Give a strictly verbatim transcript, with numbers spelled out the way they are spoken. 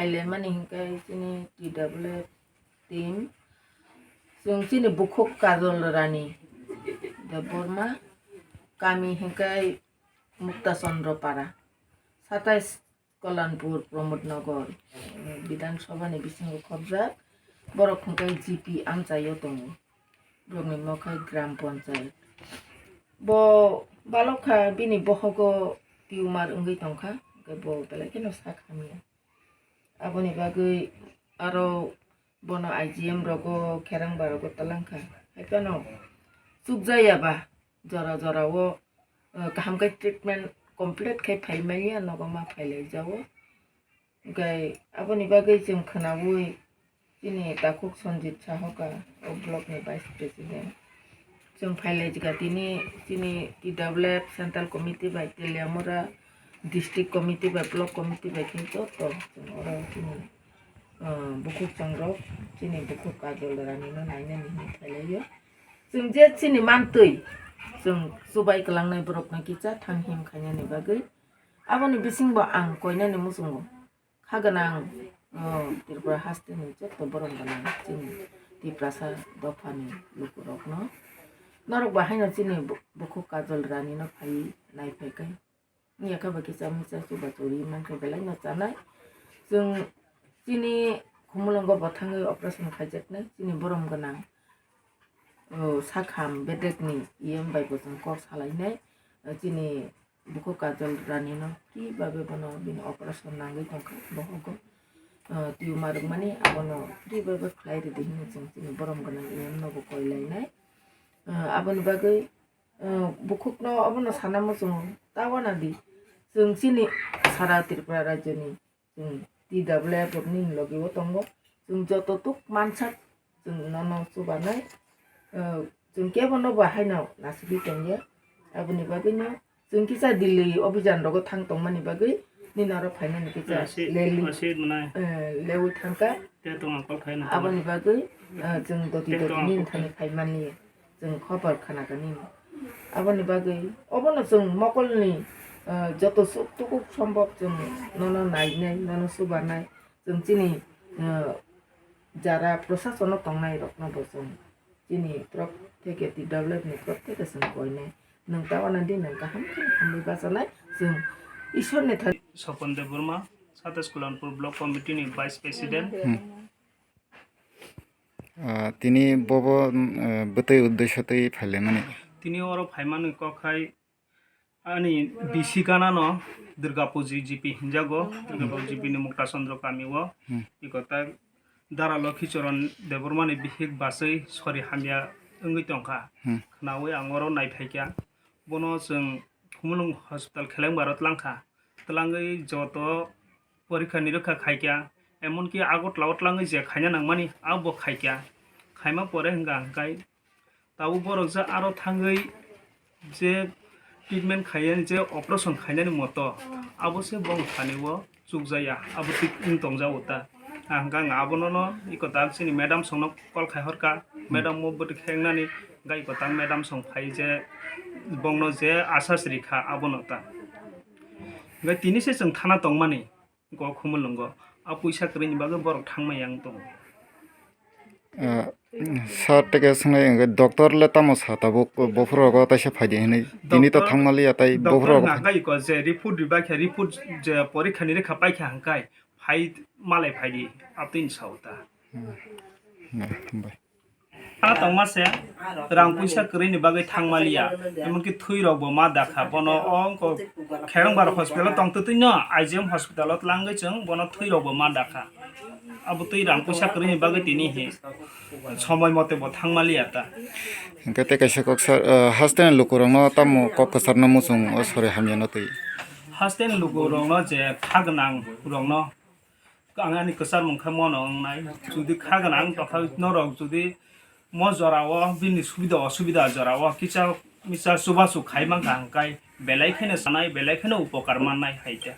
Lemani hinkhe chini T W F team. Chwng chini bukhuk Kajol Rani Debbarma, kami hinkhe Mukta Chandra Para, satais Kalanpur Pramod Nagar, eh, Bidhan Sabha ni bisingo khobjak. Borok hinkhe G P amchaio tongo. Borokni mokhe Gram Panchayat. Bo balok kha, bini bohogo tumor wngwi tongkha, hinkhe bo belai kheno sak hamya. Aboni bagwi aro bono I G M rogo, kherang ba rogo twlang kha. Hai phano chukjaya ba jora jora o, eh, kaham khe treatment complete khai phai manya, nogo ma phai lai jao. Hinkhe aboni bagwi chwng khwnaui chini takhuk Sanjit Sahoka, o block ni vice president. Chwng phai lai jika tini chini T W F central committee bai Teliamura district committee bai block committee bai khe joto chwng oro chini, ah, bukhuk chongrok chini bukhuk Kajol Rani no nainani hinwi phai lai o. Chwng je chini mantwi chwng chubai kwlangnai borok no kisa thang him khainani bagwi. Aboni bisingbo ang koinani muchungo. Kha gwnang, o, Tripura hasteni joto borom gwnang chini Tiprasa dophani lukurokno. Norok ba haino chini bu-, bukhuk Kajol Rani no phai nai phai kai. Wngya khe ba kisa misa chuba churi mankhe belai no chanai. Chwng chini Khumulwngo bo thangwi operation khaijaknai chini borom gwnang, o, sakham bedekni E M bai bo chwng kok salainai. O, chini Bukhuk Kajol Rani no kibabe bono bini operation nangwi tongkha bohogo, ah, tumor wngmani abono kibabe khlai ridi hinwi chwng chini borom gwnang E M no bo koi lainai. Ah, aboni bagwi, ah, bukhuk no abono sana muchungo ta wana di chwng chini sara Tripura rajyoni chwng T W F rokni logi o tongo. Chwng joto tuk mansak chwng nono chubanai. Eh, chwng kebo no bo haino nasugwi tongya. Aboni bagwi no chwng kisa Delhi obijan rogo thang tongmani bagwi nini oro phainani kisa Asi-, leli, asi manai. Eh, lewi thangkha. Te tong ang kol khaina. Aboni bagwi, eh, chwng doti Te doti tong ang nini kol thani khai. Phaimani. Chwng khobor khna kani. Aboni bagwi obono chwng mokolni, ah, joto suk tukuk sombok chwng nono nainai, nono subarnai. Chwng chini, ah, jara prosasono tongnai rokno bo chwng chini torop theke, T W F ni torop theke chwng koinai. Nwng ta wana di nwng kaham khe hamwi bachanai chwng Ishwar ni thani. Sopon Debbarma, Satas Kulanpur Block Committee ni Vice President. Hmm. Ah, tini bobo, mm, eh, bwtwi uddesyo twi phailaimani. Tini oro phaimani kok hai ani bisi gana no Durga Puji G P hinjago, Durga Puji G P ni Mukta Chandra kami o. Hmm. Iko ta Dara Lokhi Charan Debbarma ni bihik baswi sori hamya wngwi tongkha. Hmm. Khnaui ang oro naiphaikha. Bono chwng Khumulwng hospital Khelengbar o twlangkha. Twlangwi joto porikha nirikha khaikha, emonki Agartala o twlangwi je khaina nangmani abo khaikha. Khaima pore hwnkha hwnkhe tabuk borok je aro thangwi je treatment khaiyani, je operation khainani moto, abo se bong thani o chukjaya, abo thik wng tongjago ta. Ang hwnkha ang abono no iko tak chini madam songno call khai horkha, madam mo bwtwi khengnani, hwnkha iko tak madam song phai je bongno je asas rikha abono ta. Hwnkha tini se chwng thana tongmani, go Khumulwngo, a puisa kwrwini bagwi borok thangma yang tongo. Ah, sir, teke swngnai hwnkhe doctor le tamo sa tabuk bophuru rogo taisa phaidi hinwi? Tini to doctor, thangmaliya tai doctor bophuru rogo hwnkha phai. Hwnkha iko je report ribai khe, report je porikha ni rikha paikha hwnkhe phai malai phaidi, abtwini sao ta. Hmm. Na, hambai. Thana tongma se rang puisa kwrwini bagwi thangmaliya, emonki thwi rokbo ma dakha, bono o wngkha Kherangbar hospital o tongtwtwino I G M hospital o twlangwi chwng bono thwi rokbo ma dakha. Abo twi rang puisa kwrwini bagwi tini hi somoi mote bo thangmaliya ta. Hwnkhe tei kaisa kok sir, ah, hasteni lukurokno tamo kok kwcharno muchung o sori hamyano twi? Hasteni lukurokno je kha gwnang rokno ang ani kwchar mung khe mono wngnai. Jodi kha gwnang tongkha norok jodi mo jora o bini subida osubida jora o kisa misa chubachu khai mankha hwnkhe belai kheno sanai, belai kheno upokar mannai hai khe.